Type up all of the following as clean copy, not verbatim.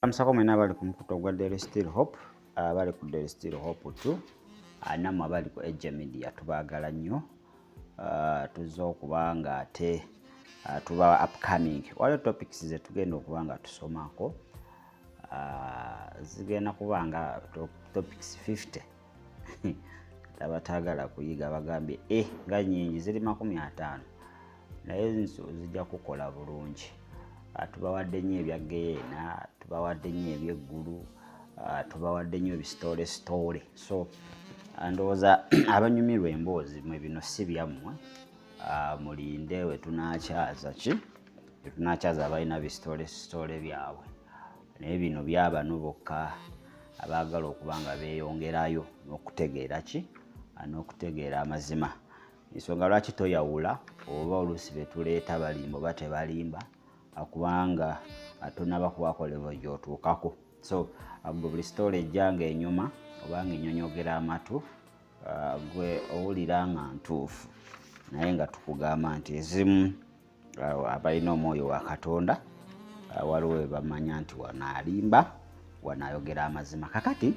Musako mwena abali ku mukutu ogwa Daily Still Hope, abali ku Daily Still Hope 2, nammwe abali ku AJ Media, tubaagala nnyo. Tuzze okuba nga ate tuba upcoming. Waliwo topics ze tugenda okuba nga tusomako, zigenda kuba nga topics 50. Abataagala kuyiga bagambye nga nyingi, ziri 50, naye zijja kukola bulungi. Tubawadde nnyo ebya geyeena, tubawadde nnyo ebyeggulu, tubawadde nnyo ebisitoole sitoole. So ndowooza abanyumirwa emboozi mwe, bino si byammwe. Mulinde we tunakyaza ki, wetunakyaza abalina bisitoole sitoole byabwe, naye bino byabano bokka abaagala okuba nga beeyongerayo n'okutegeera ki, n'okutegeera amazima. Ensonga lwaki toyawula oba oluusi betuleeta balimba oba tebalimba, kubanga tonaba kubaako level gy'otuukako. So gwe buli sitoole ejja nga enyuma oba nga enyonyogera amatu, gwe owulira nga ntuufu, naye nga tukugamba nti ezimu, abalina omwoyo wa Katonda, waliwo we bamanya nti wano alimba, wano ayogera amazima. Kakati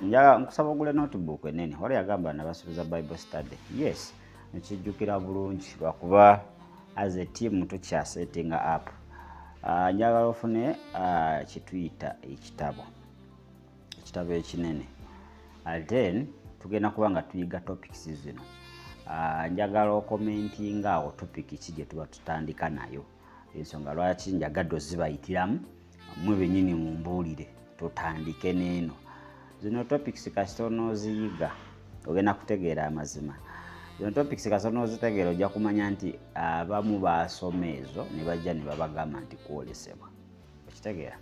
njagala nkusaba ogule notebook enene. Wali yagamba nabasuubiza Bible study. Yes, nkijjukira bulungi, lwakuba as a team tukyasettinga up. Njagala ofune kituyita ekitabo, ekitabo ekinene. Then tugenda kuba nga tuyiga topics zino. Njagala ocommentinga awo topic ki gye tuba tutandika nayo. Ensonga lwaki njagadde ozibayitiramu, mmwe bennyini mumbuulire tutandike n'eno. Zino topics kasita onooziyiga, ogenda kutegeera amazima. Zino topics kasita onoozitegeera, ojja kumanya nti abamu baasoma ezo ne bajja ne babagamba nti kwolesebwa. Okitegeera?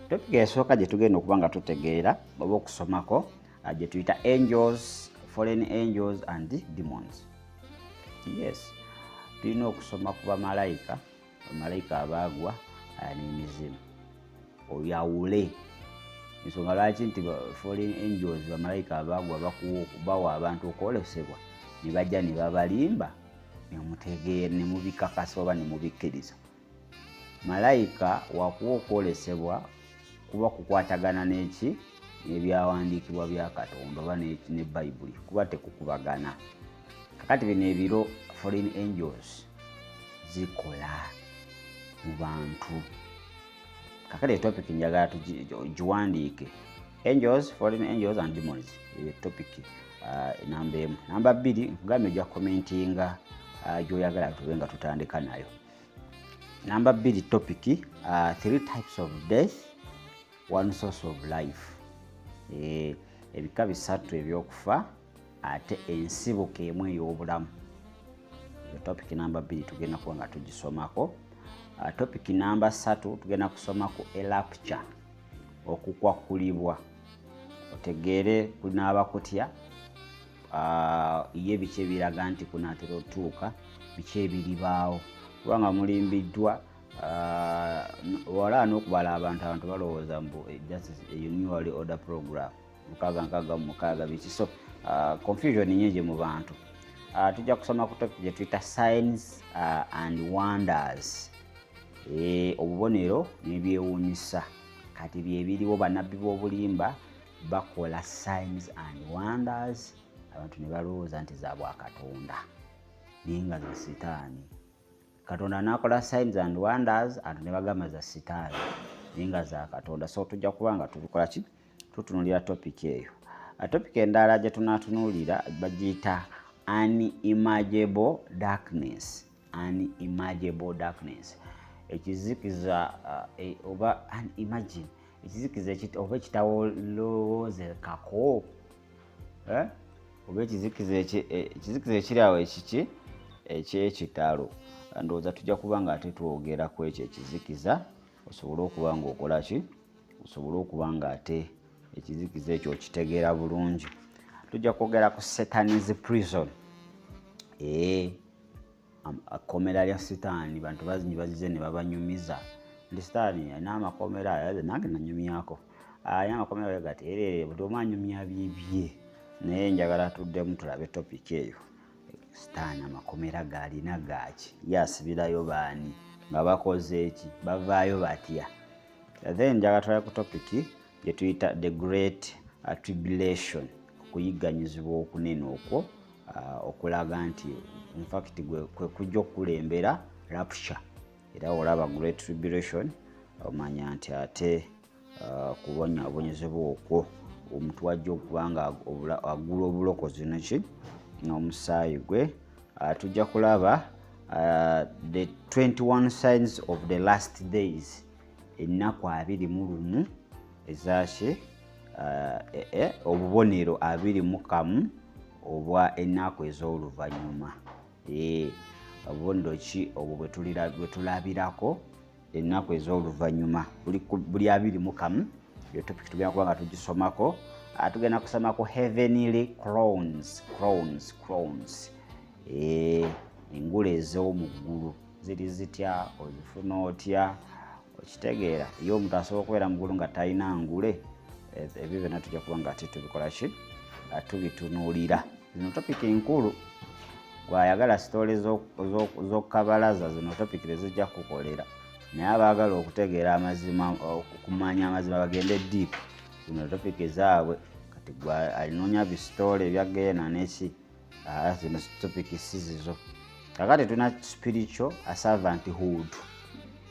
Topic esooka gye tugenda okuba nga tutegeera oba okusomako, gye tuyita angels, fallen angels and demons. Yes, tulina okusoma ku bamalayika, bamalayika abaagwa n'emizimu, oyawule. Ensonga lwaki nti fallen angels, bamalayika abaagwa, bawa abantu okwolesebwa ne bajja ne babalimba, nemutegeera, ne mubikakasa oba ne mubikkiriza. Malayika wakuwa okwolesebwa kuba kukwatagana n'eki, n'ebyawandiikibwa bya Katonda oba ne Bayibuli, kuba tekukubagana. Kakati bino ebiro fallen angels zikola mu bantu. Kakati etopic njagala giwandiike: angels, fallen angels and demons. Eyo topic namba 1. Namba 2, nkugambye ojja commentinga gyoyagala tube nga tutandika nayo. Namba 2 topic, three types of death, one source of life. Ebika bisatu ebyokufa, ate ensibuko emu ey'obulamu. Topic namba 2 tugenda kuba nga tugisomako. Topic namba 3, tugenda kusoma ku rapture, okukwakulibwa, otegeere kunaaba kutya, ye biki ebiraga nti kunaatera otuuka, biki ebiribaawo, kubanga mulimbiddwa. Wala n'okubala abantu, abantu balowooza mbu just a new world order program, mukaaga nkaaga mu mukaaga, biki. So confusion nyingi mu bantu. Tujja kusoma ku topic gye tuyita signs and wonders, obubonero n'ebyewuunyisa. Kati byebiriwo, bannabbi b'obulimba bakola signs and wonders, abantu ne balowooza nti za bwakatonda, naye nga za sitaani. Katonda n'akola signs and wonders, abantu ne bagamba za sitaani, naye nga za Katonda. So tujja kuba nga tubikola ki, tutunuulira topic eyo. Topic endala gye tunaatunuulira bagiyita unimaginable darkness. Unimaginable darkness, ekizikiza, oba unimagine, ekizikiza oba ekitawolowoozekako, eh? Oba ekizikiza ekizikiza ekiri awo ekiki ekyekitalo. Ndowooza tujja kuba nga ate twogera ku ekyo ekizikiza, osobole okuba nga okola ki, osobole okuba nga ate ekizikiza ekyo okitegeera bulungi. Tujja kwogera ku Satan's prison, akkomera lya Sitaani. Bantu bazinyi bazize ne babanyumiza nti Sitaani alina amakomera. Nange nanyumyako, alina amakomera gati era buli omu anyumya bibye, naye njagala tuddemu tulabe topic eyo. Sitaani amakomera gaalina gaaki? Ye asibirayo baani? Nga bakoze eki? Bavaayo batya? Then njagala twala ku topic gye tuyita the great tribulation, okuyigganyizibwa okunene okwo okulaga nti infact kwe kujja okukulembera rapture. Era olaba great tribulation, omanya nti ate kubonyaabonyezebwa okwo omuntu wajja okuba nga agula obulokozi neki n'omusaayi gwe. Tujja kulaba the 21 signs of the last days, ennaku 21 ezaki, obubonero 21 obwa ennaku ez'oluvannyuma. Obubonero ki obwo bwe tulabirako ennaku ez'oluvannyuma? Buli 21. Eyo topic tugenda kuba nga tugisomako. Tugenda kusoma ku heavenly crowns, crowns, crowns. Engule ez'omu ggulu ziri zitya? Ozifuna otya? Okitegeera, ye omuntu asobola okubeera mu ggulu nga talina ngule? Ebyo byonna tujja kuba nga ate tubikola ki? Tubitunuulira. Zino topic enkulu. Gwayagala story z'okukabalaza, zino topic tezijja kukukolera, naye abaagala okutegeera amazima, okumanya amazima, bagende deep, zino topic zaabwe. Kati gwe alinoonya bi story ebyagenda neki, zino topic si zizo. Kakati tulina spiritual servanthood.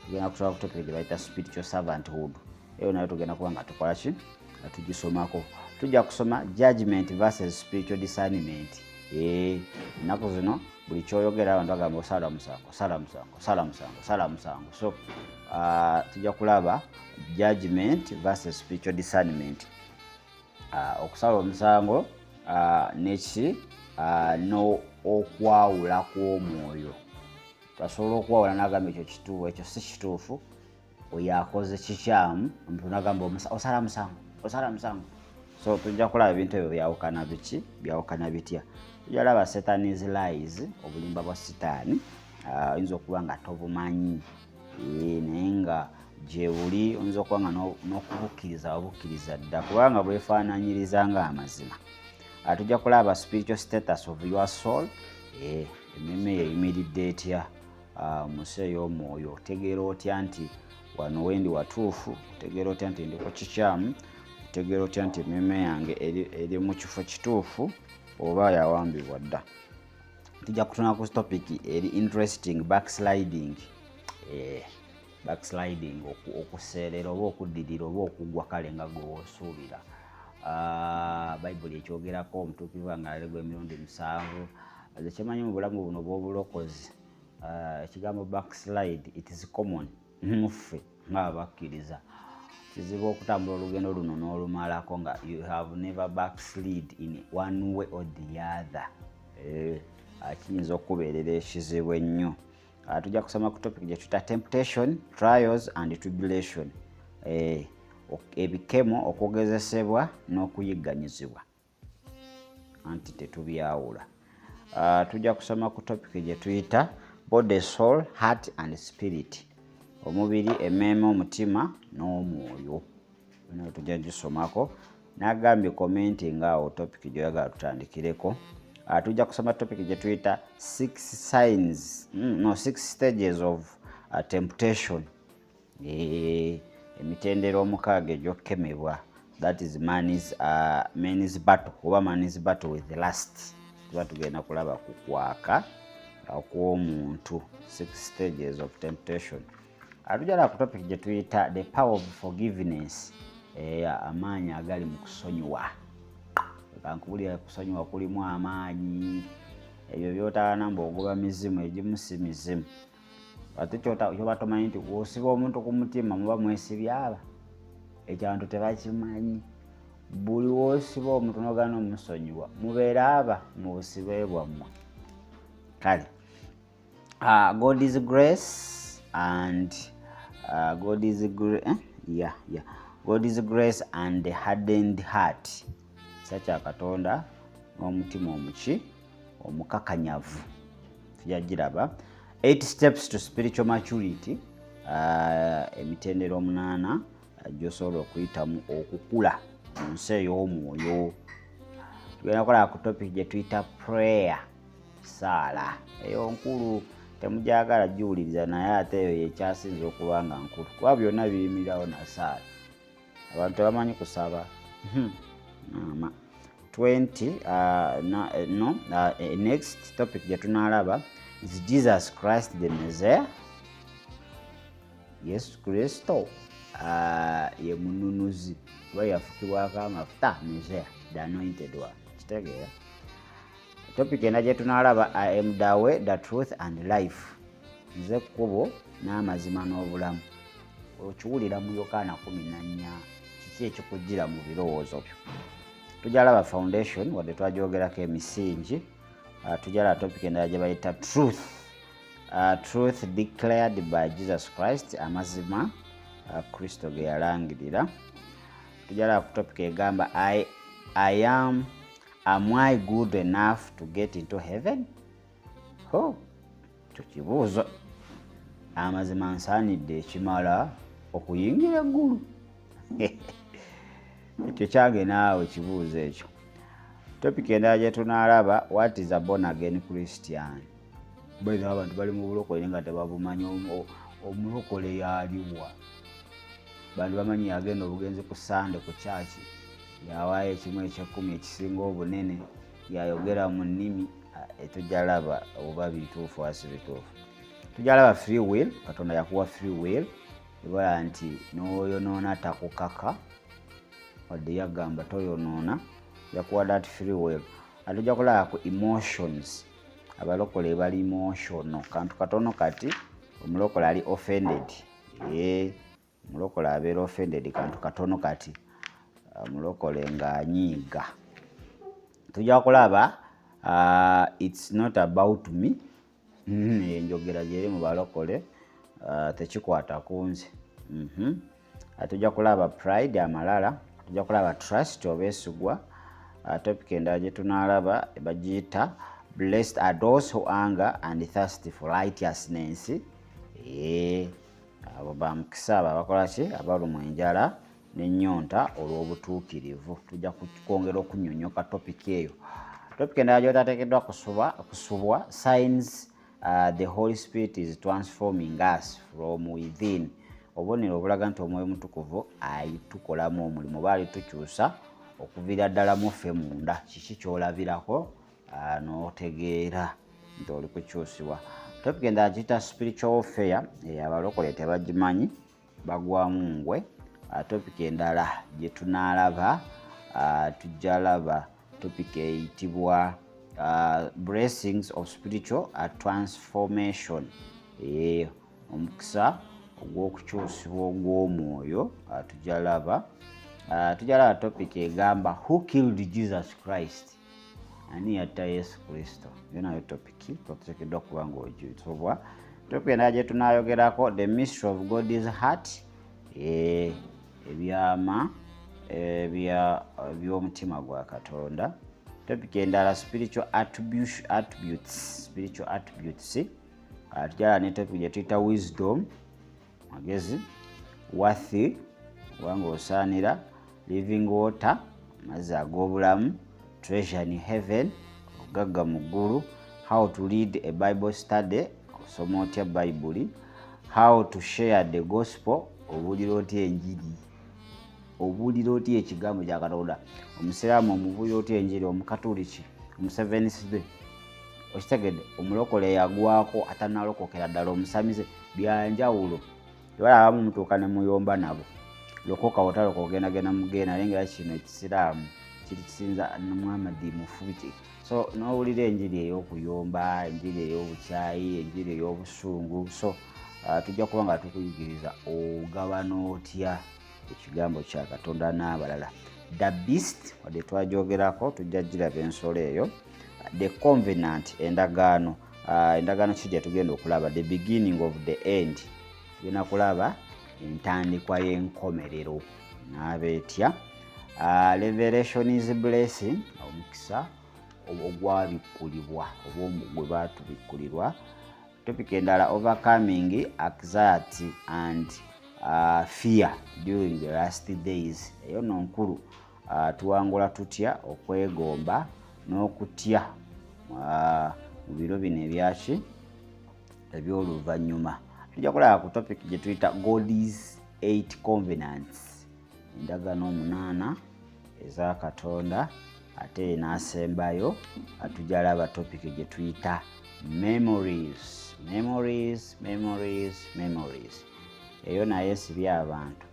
Tugenda kusobola ku topic gye bayita spiritual servanthood. Eyo nayo tugenda kuba nga tukola ki? Nga tugisomako. Tujja kusoma judgment versus spiritual discernment. Ennaku zino buli kyoyogera abantu bagamba osala musango, osala musango, osala musango, osala musango. So tujja kulaba judgment versus spiritual discernment, okusala omusango neki no okwawula kw'omwoyo. Asobola okwawula n'agamba ekyo kituufu, ekyo si kituufu, oyo akoze kikyamu. Omuntu nagamba osala musango, osala musango. So tujja kulaba ebintu ebyo byawukana biki, byawukana bitya. Tujja laba Satan's lies, obulimba bwa Sitaani. Oyinza okuba nga tobumanyi, naye nga gyebuli. Oyinza okuba nga n'okubukkiriza wabukkiriza dda, kubanga bwefaananyiriza nga amazima. Tujja kulaba spiritual status of your soul. Emmeeme yeyimiridde etya mu nsi ey'omwoyo? Otegeera otya nti wano wendi watuufu? Otegeera otya nti ndi ku kikyamu? Otegeera otya nti emmeeme yange eri mu kifo kituufu oba yawambibwa dda? Tujja kutuna ku topic eri interesting, backsliding. Backsliding, okuseerera oba okuddirira oba okugwa, kale nga gwe wosuubira. Bayibuli ekyogerako, omutuukirivu nga alegwa emirundi 7. Nze kyemanyi mu bulamu buno bw'obulokozi, ekigambo backslide, it is common muffe ng'abakkiriza. Kizibu okutambula olugendo luno n'olumalako nga you have never backslid in one way or the other. Kiyinza okubeerera ekizibu ennyo. Tujja kusoma ku topic gye tuyita temptation, trials and tribulation. Ebikemo, okugezesebwa n'okuyigganyizibwa, anti tetubyawula. Tujja kusoma ku topic gye tuyita body, soul, heart and spirit, omubiri, emmeeme, omutima n'omwoyo. Byonna tujja gisomako. Nagambye comment ngaawo topic gyoyagala tutandikireko. Tujja kusoma topic gye tuyita six signs, no, six stages of temptation. Emitendera 6 egy'okukemebwa, that is man's battle oba man's battle with the lust. Tuba tugenda kulaba ku kwaka okw'omuntu, six stages of temptation. Atujala ku topic gye tuyita the power of forgiveness. Amaanyi agali mu kusonyiwa. Kankubulira, kusonyiwa kulimu amaanyi. Ebyo byotawana mbu ogoba mizimu, egimu si mizimu. Ate kyoba tomanyi nti wosiba omuntu ku mutima muba mwesibye aba, ekyo abantu tebakimanyi. Buli wosiba omuntu nogana omusonyiwa, mubeera aba mu busibe bwammwe. Kale God is grace and God is eh? Yeah. God is grace and the hardened heart, kisa kya Katonda n'omutima omuki omukakanyavu, tujja giraba. Eight steps to spiritual maturity, emitendera 8 gyosobola okuyitamu okukula mu nsi ey'omwoyo. Tugenda kukola ku topic gye tuyita prayer, saala eyo nkulu. Temujagala giwuliriza, naye ate eyo yekyasinza okuba nga nkulu, kuba byonna biyimirirawo nasaala. Abantu tebamanyi kusaba. Maama 20 na, no next topic gye tunaalaba is Jesus Christ the Messiah? Yesu Kristo ye mununuzi oba yafukibwako amafuta, Messiah, the anointed one? Kitegeera. Topic enda gye tunaalaba, "I am the way, the truth and life", nze kkubo n'amazima n'obulamu. Okiwulira mu Yokaana 14, kiki ekikujjira mu birowoozo byo? Tujalaba foundation, wadde twagyogerako, emisingi. Tujalaba topic endala gye bayita truth, truth declared by Jesus Christ, amazima Kristo ge yalangirira. Tujalaba ku topic egamba, Am I good enough to get into heaven?" Ho, kyo kibuuzo. Amazima nsaanidde ekimala okuyingira eggulu? Ekyo kyange naawe, kibuuzo ekyo. Topic endala gye tunaalaba, "What is a born again Christian?" Baina abantu bali mu bulokole nga tebabumanyi. Omulokole yaliwa? Bantu bamanyi yagenda obugenzi ku Sande ku kyaki, yawaayo ekimu ekyekkumi ekisinga obunene, yayogera mu nnimi. Tujalaba oba bituufu asi bituufu. Tujalaba free will. Katonda yakuwa free will, ebala nti n'oyonoona takukaka, wadde yagamba toyonoona, yakuwa that free will. Atujja kulaba ku emotions. Abalokole bali emotional, kantu katono kati omulokole ali offended. Ee, omulokole abeera offended kantu katono kati, omulokole ng'anyiiga. Tujja kulaba "It's not about me", enjogera gyeri mu balokole, tekikwata ku nze. Tujja kulaba pride, amalala. Tujja kulaba trust, obeesigwa. Topic endala gye tunaalaba bagiyita "Blessed are those who hunger and thirst for righteousness". Abo bamukisa abo abakola ki? Abalumwa enjala n'ennyonta olw'obutuukirivu. Tujja kwongera okunyonyoka topic eyo. Topic endala gyotateekeddwa kusubwa, "Signs the Holy Spirit is transforming us from within", obubonero obulaga nti Omwoyo Mutukuvu alitukolamu omulimu oba alitukyusa okuviira ddala muffe munda. Kiki kyolabirako n'otegeera nti oli kukyusibwa? Topic endala kiyita spiritual warfare, abalokole tebagimanyi, bagwamu ngwe. Topic endala gye tunaalaba, tujja laba topic eyitibwa "Blessings of spiritual transformation", omukisa ogw'okukyusibwa ogw'omwoyo. Tujja laba topic egamba, "Who killed Jesus Christ?" Ani yatta Yesu Kristo? Yo nayo topic toteekeddwa kuba nga ogisobwa. Topic endala gye tunayogerako, "The mystery of God's heart", ebyama eby'omutima gwa Katonda. Topic endala, spiritual attributes, spiritual attributes. Tujala ne topic gye tuyita wisdom, magezi, worthy, kubanga osaanira, living water, amazzi ag'obulamu, treasure in heaven, obugagga mu ggulu, how to lead a Bible study, osoma otya Bayibuli, how to share the gospel, obuulira otya enjiri, obuulira otya ekigambo kya Katonda, omusiraamu omubuulira otya enjiri, omukatuliki, omuseventh day, okitegedde, omulokole eyagwako atanalokokera ddala, omusamize, byanjawulo. Tebala abamu mutuuka ne muyomba nabo, lokoka otaloka ogendagenda mugenda, naye ngera kino ekisiraamu kiri kisinza Muhammadi mufu biki. So n'owulira enjiri ey'okuyomba, enjiri ey'obukyayi, enjiri ey'obusungu. So tujja kuba nga tukuyigiriza ogabana otya ekigambo kya Katonda n'abalala. The beast, wadde twagyogerako, tujja giraba ensolo eyo. The covenant, endagaano, endagaano ki gye tugenda okulaba? The beginning of the end, tugenda kulaba entandikwa y'enkomerero n'abeetya. Revelation is blessing, omukisa ogwabikkulibwa oba gwe baatubikkulirwa. Topic endala, overcoming anxiety and fear during the last days. Eyo no nkulu. Tuwangula tutya okwegomba n'okutya mu biro bino ebyaki? Ebyoluvannyuma tujja kulaba ku topic gye tuyita God's eight covenants, endagaano omunaana eza Katonda. Ate n'asembayo tujja laba topic gye tuyita memories, memories, memories, memories. Eyo naye sibye abantu.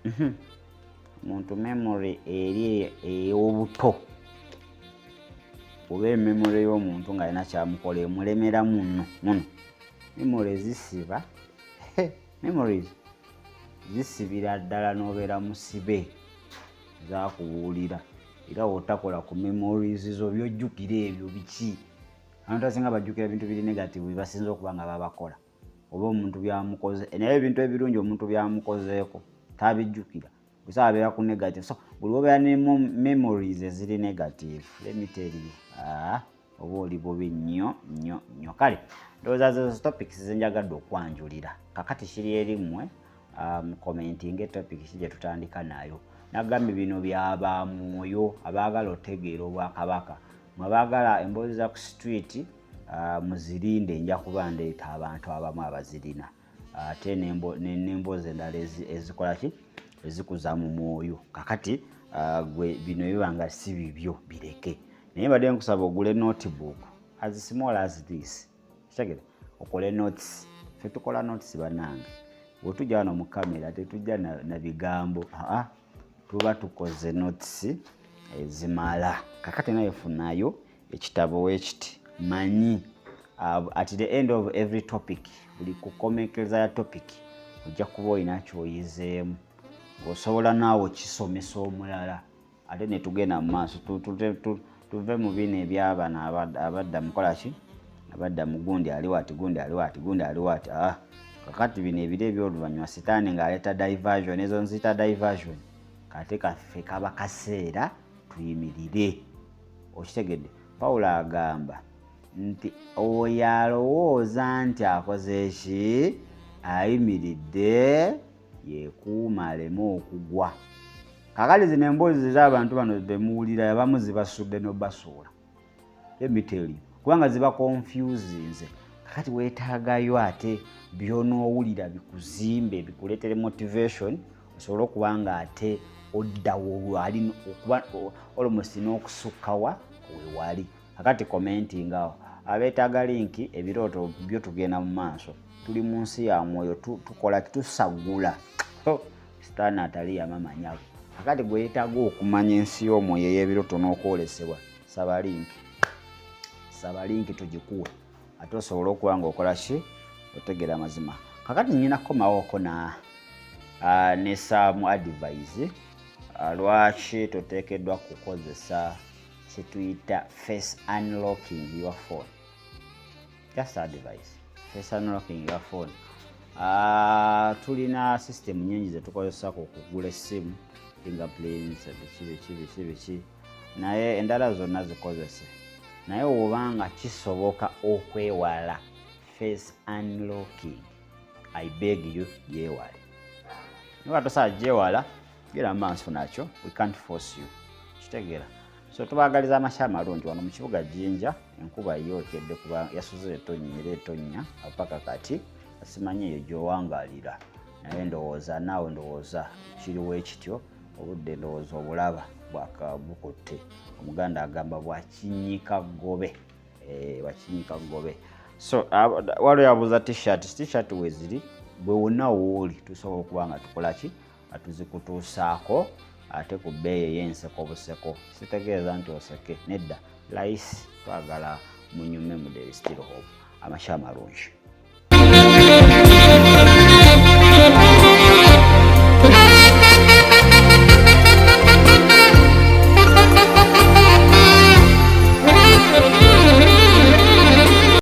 Omuntu memory eri ey'obuto oba ememory y'omuntu ng'alina kyamukola emulemera muno muno. Memory zisiba, memories zisibira ddala n'obeera musibe. Zakubuulira era wotakola ku memories zo, byojjukira ebyo biki? Abantu asinga bajjukira ebintu biri negative byebasinza okuba nga babakola oba omuntu byamukoze, naye ebintu ebirungi omuntu byamukozeeko tabijjukira, busa abeera ku negative. So buli wobeera ne memories eziri negative, let me tell you, ah, oba oli bubi nnyo nnyo nnyo. Kale ndowooza zezo topics zenjagadde okwanjulira. Kakati kiri eri mmwe, commentinga topic ki gye tutandika nayo. Nagambye bino byabamwoyo abaagala otegeera obwakabaka. Mwe abaagala emboozi za ku street, muzirinde, nja kuba ndeeta abantu abamu abazirina, ate n'emboozi endala ezikola ki, ezikuza mu mwoyo. Kakati gwe bino biba nga si bibyo, bireke. Naye mbadde nkusaba ogule notebook as small as this, kitegere, okole notes. Ffe tukola notes, bannange. Bwetujja wano mu kamera tetujja na bigambo, aa, tuba tukoze notes ezimala. Kakati naye funayo ekitabo wekiti manyi at the end of every topic, buli kukomekereza ya topic, ojja kuba olina kyoyizeemu ng'osobola naawe okisomesa omulala, ate ne tugenda mu maaso. Tuve mu bino ebyabano abadda mukola ki, abadda mu gundi ali wati, gundi ali wati, gundi ali wati. Ah, kakati bino ebiro ebyoluvannyuma sitaani ng'aleeta diversion, ezo nziyita diversion. Kate kaffe kaba kaseera tuyimirire. Okitegedde? Pawulo agamba nti oyo alowooza nti akoze ki, ayimiridde, yekuuma aleme okugwa. Kakati zino emboozi z'abantu bano bemuwulira, abamu zibasudde n'obasuula, let me tell you, kubanga ziba confusinze. Kakati weetaagayo ate byonoowulira bikuzimbe, bikuleetere motivation, osobole okuba nga ate oddawo ali okuba almost n'okusukkawa wewali. Kakati commenting awo abeetaaga link. Ebirooto byo tugenda mu maaso, tuli mu nsi ya mwoyo, tukola, tusagula. Sitaani atali yamamanyabo. Kakati gwe yeetaaga okumanya ensi y'omwoyo ey'ebirooto n'okwolesebwa, saba link, saba link tugikuwe, ate osobole okuba nga okola ki, otegeera amazima. Kakati nyina kukomawoko na ne some advice, lwaki toteekeddwa kukozesa kyetuyita face unlocking your phone. Just advice, face unlocking your phone. Tulina system nyingi zetukozesa ku kugula essimu, fingerprints, biki biki biki biki, naye endala zonna zikozese, naye obanga kisoboka okwewala face unlocking, I beg you, gyewale. Niba tosobola gyewala, gera maaso nakyo, we can't force you, kitegeera? So tubaagaliza amakya amalungi wano mu kibuga Jjinja. Enkuba yokedde kuba yasuze etonnya era etonnya paka kati. Simanyi eyo gy'owangaalira, naye ndowooza naawe ndowooza kiriwo ekityo. Obudde ndowooza obulaba bwaka bukutte. Omuganda agamba bwakinyika ggobe. Eh, bwakinyika ggobe. So waliwo yabuuza T-shirt. T-shirt weziri, bwe wonna wooli tusobola okuba nga tukola ki, tuzikutuusaako, ate ku bbeeyi ey'enseko buseko. Sitegeeza nti oseke, nedda, layisi. Twagala munyume mu. There is still hope. Amakya amalungi.